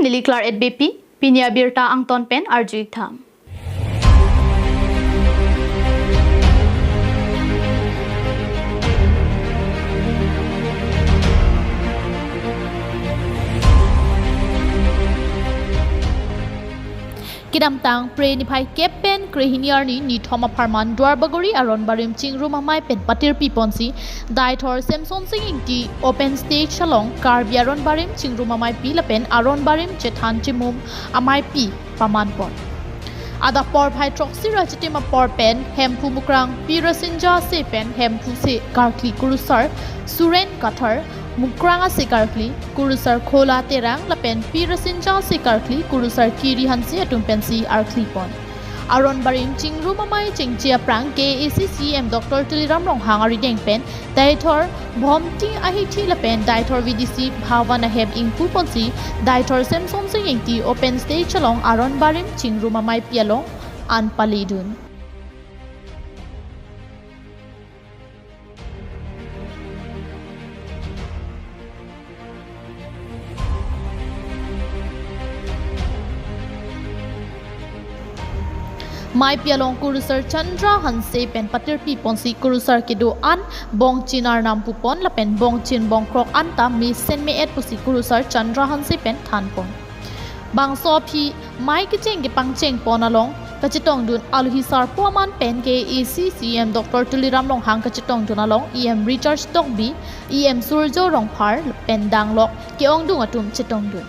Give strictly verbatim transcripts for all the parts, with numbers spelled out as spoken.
Neli Claret Beypi, pini abirta angton pen arju-ik tha. Kedamtang Phre niphai kep pen krehini arni nithom apharman Duarbagori Aron Barim Chingrum Amei pen patirpi ponsi Deithor Semsonsing Ingti open stage along Karbi Aron Barim Chingrum Ameipi lapen Aron Barim Chethan Chimum Ameipi paman pon. Adap porphai throksi ra chitim apor pen Hemphu Mukrang Pi Rasinja Ase pen Hemphu Ase karkli Kurusar Suren Kathar, Mukrang Ase karkli Kurusar Khola Terang lapen Pi Rasinja Ase karkli Kurusar Kiri Hanse atum pensi arkli pon. Aron Barim Chingrum Amei chengche aphrang K A A C C E M Doctor Tuliram Ronghang arideng pen Deithor Bhomting ahithi lapen Deithor V D C Bhavan ahem ingpu ponsi Deithor Semsonsing Ingti open stage along Aron Barim Chingrum Ameipi along an paledun. Meipi along Kurusar Chandra Hanse pen patirpi ponsi Kurusar kedo an bongchin arnam pupon lapen bongchin bongkrok anta mesen me-et pusi Kurusar Chandra Hanse pen than pon. Bangso aphi mei kecheng kepangcheng pon along kachetongdun alohi sarpo aman pen K A A C C E M Doctor Tuliram Ronghang kachetongdun along E M Richard Tokbi, E M Surjo Rongphar pen danglok ke-ongdung atum chetongdun.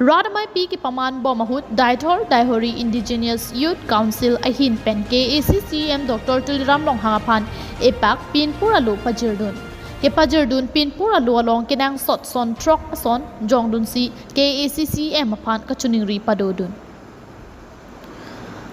Rat ameipi kepaman bom ahut Deithor Deihori Indigenous Youth Council ahin pen K A A C C E M Doctor Tuliram Ronghang aphan epak pinpur alo pajirdun. Kepajirdun pinpur alo along kenangsot son throk ason jongdunsi K A A C C E M aphan kachiningri padodun.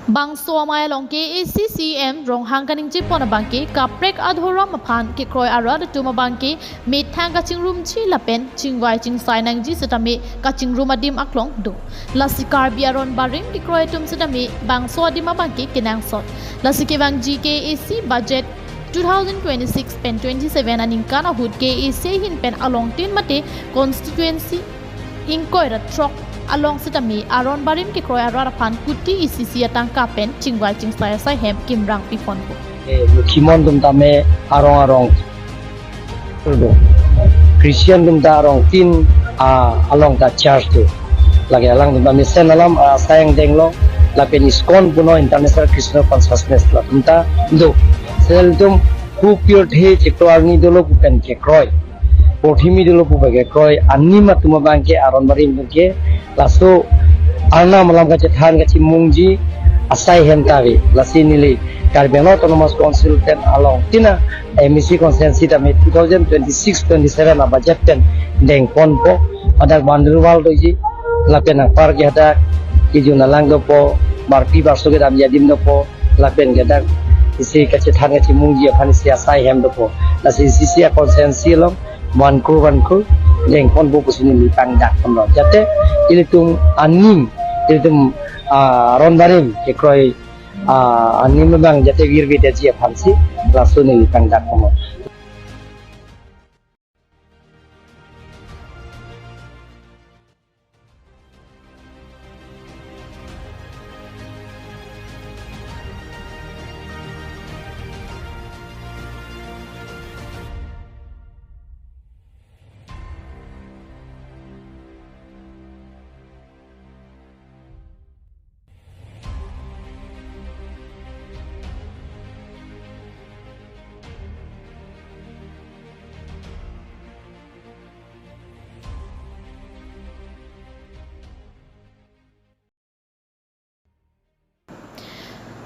Bangso amei along K A A C C E M Ronghang kaningje pon abangke kaprek adhorom aphan kekroi arat atum abangke methang kachingrumji lapen chingvai chingsai nangji setame kachingrum adim aklong do. Lasi Karbi Aron Barim kekroi atum setame bangso adim abangke kenangsot. Lasi kevangji K A A C budget two thousand twenty-six pen twenty-seven aningkan ahut K A A C ahin pen alongtin mate constituency ingkoi ra throk along setame Aron Barim kekroi arat aphan kuti isi isi atangka pen chingvai chingsai asai hem kimrang piponpo. Eh, Mukhimon atum tame arong arong. Christian atum ta arong tin, ah, along ta church do. Lake alang atum ta mesen alam, ah, asai angdeng lo, lapen ISKCON puno International Christian Consciousness latum ta do. Sel atum hu pirthe chiklo arni dolo pu pen kekroi. Porthimi dolo pu pen kekroi. Anim atum abangke Aron Barim pu ke laso arnam alam kachethan kachimungji asai hem ta ave. Lasi neli Karbi Anglong Autonomous Council pen alongtin a M A C constituency tame two thousand twenty-six twenty-seven a budget pen dengponpo. Hadak boundary wall doji. Lapen anparke hadak kejun alang dopo. Barpi barso kedamji adim dopo. Lapen ke dak isi kachethan kachimungji aphan isi asai hem dopo. Lasi isi isi a constituency along one crore one crore dengponpo pusi neli pangdak ponlo. Jate ilitum anim, ilitum, ah, Aron Barim kekroi, ah, anim abang jate virvidetji aphansi laso neli pangdak ponlo.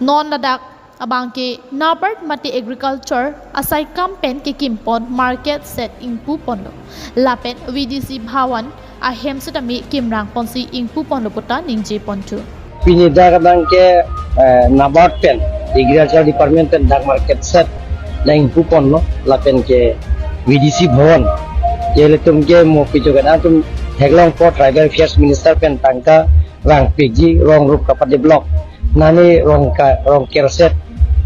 Non ladak abangke NABARD mate agriculture asai kam pen kekim pon market shed ingpu ponlo. Lapen V D C Bhavan ahem setame kimrang ponsi ingpu ponlo puta ningje ponthu. Pini dak abangke, eh, NABARD pen, Agriculture Department pen dak market shed nang ingpu ponlo, lapen ke V D C Bhavan. Ilitum ke mo pijo kedam atum theklongpo, Tribal Affairs Minister pen tangka vangpikji, rong rup kapadevelop. Nani rong ka, rong kerset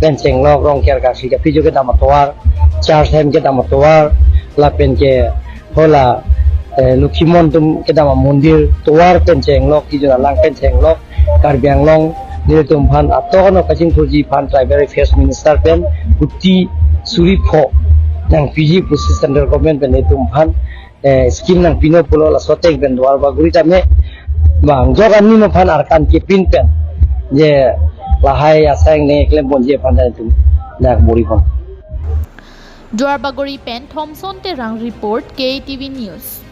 pen chenglok, Rongker Kashi Kapijo kedam atovar, Church hem kedam atovar, lapen ke hala, eh, Lokhimon atum kedam amondir tovar pen chenglok, Tijor alang pen chenglok, Karbi Anglong nelitum aphan atok ano kachingthurji aphan Tribal Affairs Minister pen kuti suri pho nangpiji pusi Central Government pen nelitum aphan, eh, scheme nangpinon pulo, laso ateng pen Duarbagori tame bang jok ani no aphan arkan kepin pen je lahai asai ne klemponji aphan nelitum dak buri pon. Duarbagori pen Thomson Terang report, K T V News.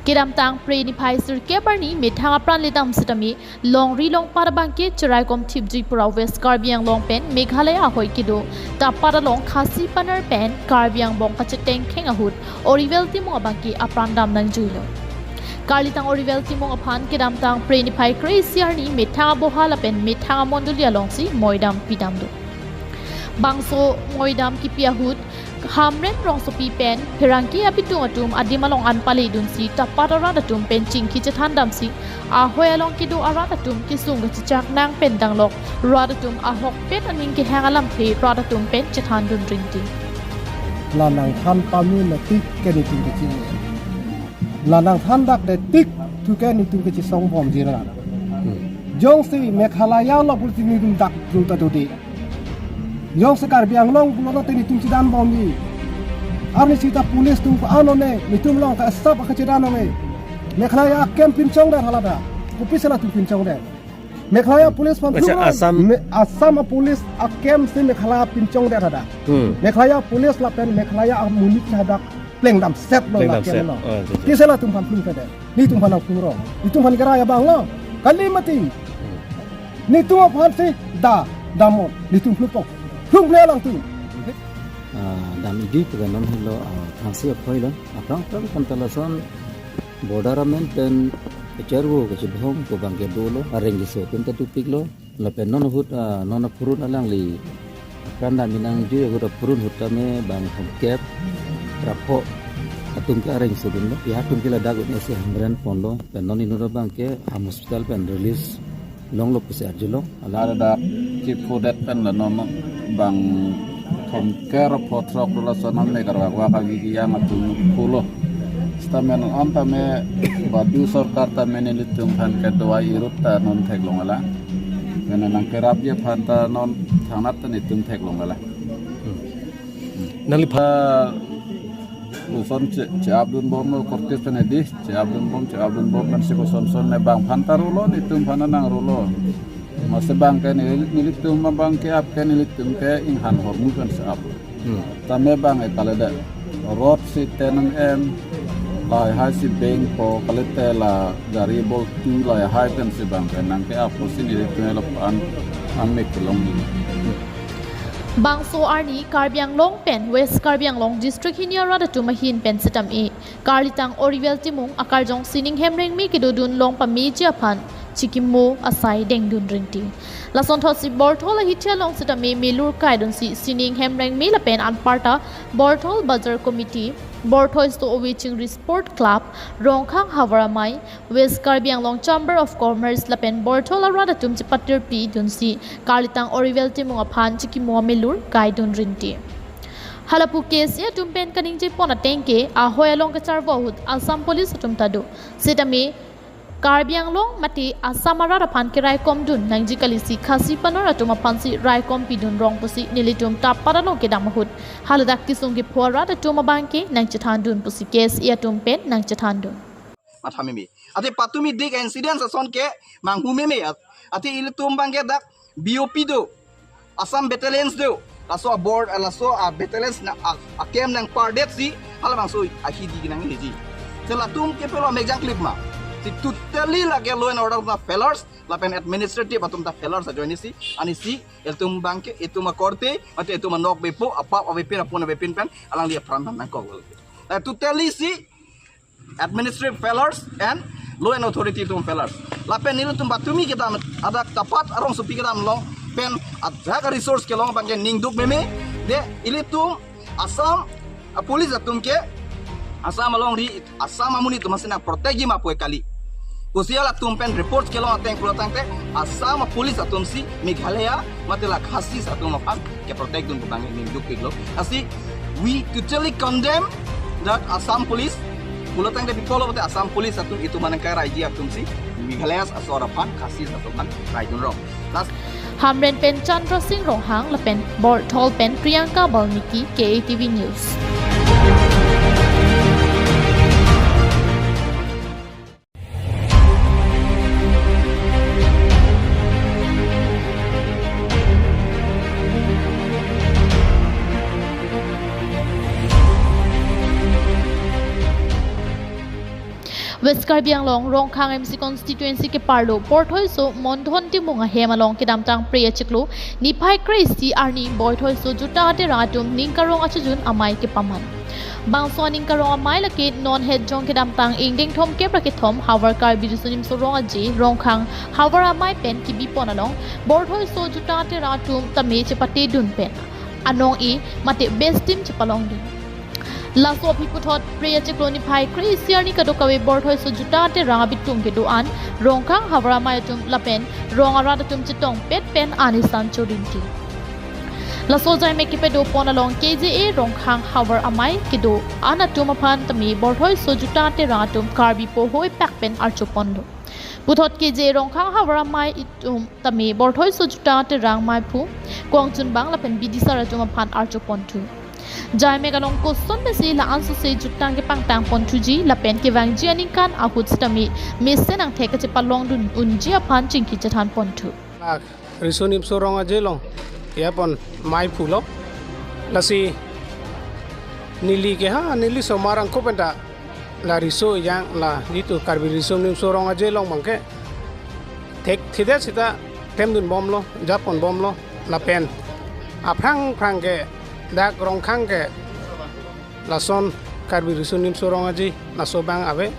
Kedamtang Phre niphai sirkep arni methang apran ledam sitame longri longpat abangke cheraikom thipji pura West Karbi Anglong pen Meghalaya ahoi kedo Tapar along Khasi Panar pen Karbi angbong kacheteng kheng ahut Oriwel Timung abangke apran dam nangjuilo. Karlitang Oriwel Timung aphan kedamtang Phre niphai kre-isi arni methang aboha lapen methang amondoli alongsi moidam pidamlo. Bangso moidam kipi ahut Hamren Rongsopi pen pherangke abitung atum adim along an paledunsi Tapar arat atum pen chingki chethan damsi ahoi along kedo arat atum kesung kachechak nang pen danglok rat atum ahokpet aning kehang alamthe rat atum pen chethan dun ringti. La nangthan pame na tik ke nelitum kecil. La nangthan dak de tik thu ke nelitum kecil song bom jira. Jongsi Meghalaya lo pulsi nelitum dak dul ta dodi. Jongsi Karbi Anglong pulo te nelitum chedan bomji. Arni sita police atum ko ano ne, nelitum along ka asap ka chedan ong e. Meghalaya akem pinchong der halada. Kopisi latum pinchong der. Meghalaya police phan Acha, thurong. Assam. Me-, Assam a police akem si Meghalaya pinchong der hada. Hmm. Meghalaya police lapen Meghalaya amonit hadak plengdam set lo. Plengdam lakem set lo. Oh, acha, acha. Kopisi latum phan plung kede. Nelitum phan nangplung rong. Nelitum phan kerai abang lo. Kali mati. Nelitum aphan si da, damon. Nelitum plung pok. Plung ple alangtum. Ah, dam idi pu ke non helo, ah, thangsi aphoi lo. Aphrang aphrang kan ta lason border amen pen kecharvo kachebhong ko abangke dolo, areng keso atum ta dopiklo. Lapen non ahut, ah, non aphurun alangli apran dam inang jui ahut aphurun ahut tame bang thomkep ra pho atum ke areng sodunlo. Ya atum ke ladak un-e si Hamren ponlo. Pen non inut abangke Ham hospital pen release longlo pusi arjulong. Alang ada dak chiphudet pen la non bang thomkep ra pho throk dola sonam ne karwak wak agi yang atum pulo. Sitame non tame badu sorkar tame nelitum aphan kedo-an irut ta non theklong ala. Mena nangkerapji aphan ta non thangnat ta nelitum theklong ala. Nangliphan koson che, che-ap dun bomlo korte pen edi, che-ap dun bom, che-ap dun bom kan si koson son ne bang aphan ta rolo, nelitum aphan nangrolo. Masi bang ke neli, nelitum abangke ap ke nelitum ke inghan hormu kan si ap. Hmm. Tame bang e kalede. Rot si tenam em, lahai si beng po, kalite la gari boltu lahai pen si bang ke nangke ap pusi nelitum lapu-an amek kelong. Bangso arni Karbi Anglong pen West Karbi Anglong district hini arat atum ahin pen sitame karlitang Oriwel Timung akarjong Sining Hemrengmi kedodun long pameji aphan chikimo asai dengdun ringti. Lasonthotsi Borthol ahithi along sitame melur kaidunsi Sining Hemrengmi lapen anparta Borthol Bazar Committee, Borthol Sto Ove Chingri Sport Club, Rongkhang Havar Amei, West Karbi Anglong Chamber of Commerce lapen Borthol arat atum chepatirpi dunsi karlitang Oriwel Timung aphan chikimo amelur kaidun ringti. Halapu K S A atum pen kaningje pon ateng ke ahoi along kacharvo ahut Assam Police atum ta do. Sitame Karbi Anglong mate Assam arat aphan keraikom dun nangji kalisi Khasi Panar atum aphansi raikom pidun rong pusi nelitum Tapar along kedam ahut haladak kesung kepho arat atum abangke nangchethan dun pusi K S A atum pen nangchethan dun. Matha meme. Athe patumi dik incidents ason ke manghu meme. Athe ilitum abangke dak B O P do. Assam battalions do. Laso abor, laso a battalions na a, a camp nangpardetsi halabangso ahidi kenang hiji. Si latum ke pelo mejang klip ma. Si totally lake law and order na failures, lapen administrative atum ta failures ajoine si, ani si, ilitum abangke, itum akorte, mate itum anok bepo, apap avepin, apun avepin pen, alangli apran nangkok. Eh, totally si, administrative failures and law and authority atum failures. Lapen nelitum patumi kedam, adak tapat arongsopi kedam along pen ajak resource kelong abangke ningduk meme. De ilitum Assam a police atum ke Assam alongri Assam amonit atum si nang protect ji ma pu kali. Pusi halatum pen report kelong ateng pulo tangte Assam a police atum si Meghalaya mate la Khasis atum aphan ke protect dun pu abang ningduk piklo. Lasi we totally condemn that Assam police. Pulo tangte bipolo mate Assam police atum itum anang karaiji atum si Meghalaya asor aphan Khasis atum aphan raidun rong. Last Hamren pen Chandra Singh Ronghang lapen Borthol pen Priyanka Balmiki, K A T V News. West Karbi Anglong Rongkhang M C constituency keparlo Borthoiso Mondhon Timung ahem along kedamtang Phre achiklo niphai kre-isi arni Borthoiso Juta Terang atum ning karong achijun amei kepaman. Bangso aning karong amei lake non het jong kedamtang ingdeng thomkep ra kethom havar Karbi Riso Nimso Rong Aje Rongkhang havar amei pen kebipon along Borthoiso Juta Terang atum tame chepatedun pen anong-e mate best team chepalongdun. Laso aphi puthot Phre achiklo niphai kre-isi arni kadokave Borthoiso Juta Terang abitung kedo-an Rongkhang havar amei atum lapen rong arat atum chetongpet pen an isan chodinti. Laso jaime kepadopon along K J A Rongkhang havar amei kedo-an atum aphan tame Borthoiso Juta Terang atum Karbi pohoi pak pen archoponlo. Puthot K J A Rongkhang havar amei atum tame Borthoiso Juta Terang meiphu, kongchunbang lapen bidisar atum aphan archoponthu. Jaimek along koson pensi la-an sose jutang kepangtang ponthuji lapen kevangji aningkan ahut sitame mesen angthek kachepalongdun unji aphan chingki chethan ponthu. La Riso Nimso Rong Aje along yapon meiphulo. Lasi neli ke ha neli somar angko penta la riso ejang la jitu Karbi Riso Nimso Rong Aje along abangke thekthedet sita klemdun bomlo, japon bomlo lapen aphrang phrang ke dak Rongkhang ke lason Karbi Riso Nimso Rong Aje laso abang ave.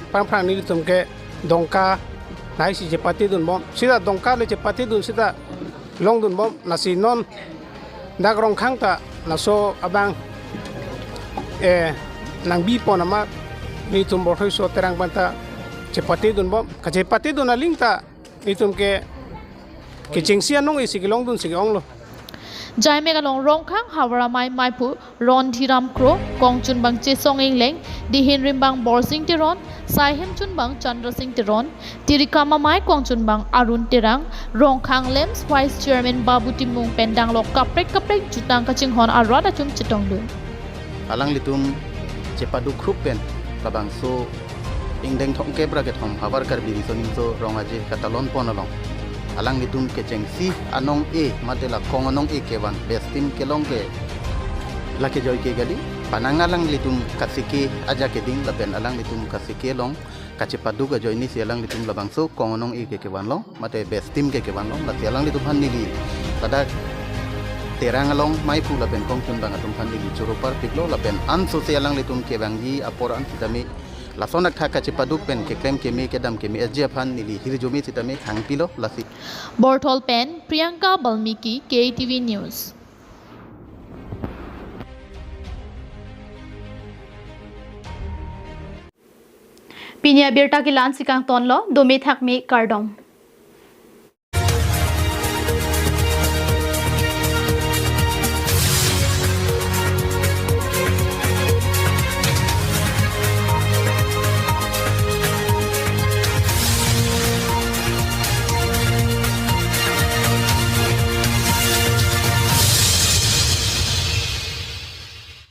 Phrang phrang nelitum ke Dongka lahai si chepatedun bom. Sita Dongka le chepatedun sita longdun bom. Lasi non dak Rongkhang ta laso abang, eh, nangbipon amat nelitum Borthoiso Terang penta chepatedun bom. Kachepatedun aling ta nelitum ke kechengsi anong-e si kelongdun si ke-onglo. Jaimek along Rongkhang havar amei meiphu Rondhiram Kro, kongchunbang Chesong Engleng, dihin rimbang Borsing Teron, sai hemchunbang Chandra Singh Teron, tirikam amei kongchunbang Arun Terang, Rongkhang LAMPS Vice Chairman Babu Timung pen danglok kaprek kaprek jutang kachinghon arat atum chetongdun. Alanglitum chepaduk khrup pen labangso ingdeng thomkep ra kethom havar Karbi Riso Nimso Rong Aje katalon pon along alanglitum kechengsi anong-e mate la kong anong-e kevan best team kelong ke lake joike kali. Panang alanglitum kasike aja keding lapen alanglitum kasike along kachepaduk ajoine si alanglitum labangso kong anong-e ke kevanlo mate best team ke kevanlo. Lasi alanglitum aphan neli ladak Terang along meiphu lapen kongchunbang atum aphan neli choro parpiklo lapen ansose alanglitum kevangji apor an sitame lason athak kachepaduk pen keklem keme kedam keme aji aphan neli hirjume sitame thangpilo. Lasi Borthol pen Priyanka Balmiki, K A T V News. Pini abirta ke la-an si kangtonlo, dome thakme kardom.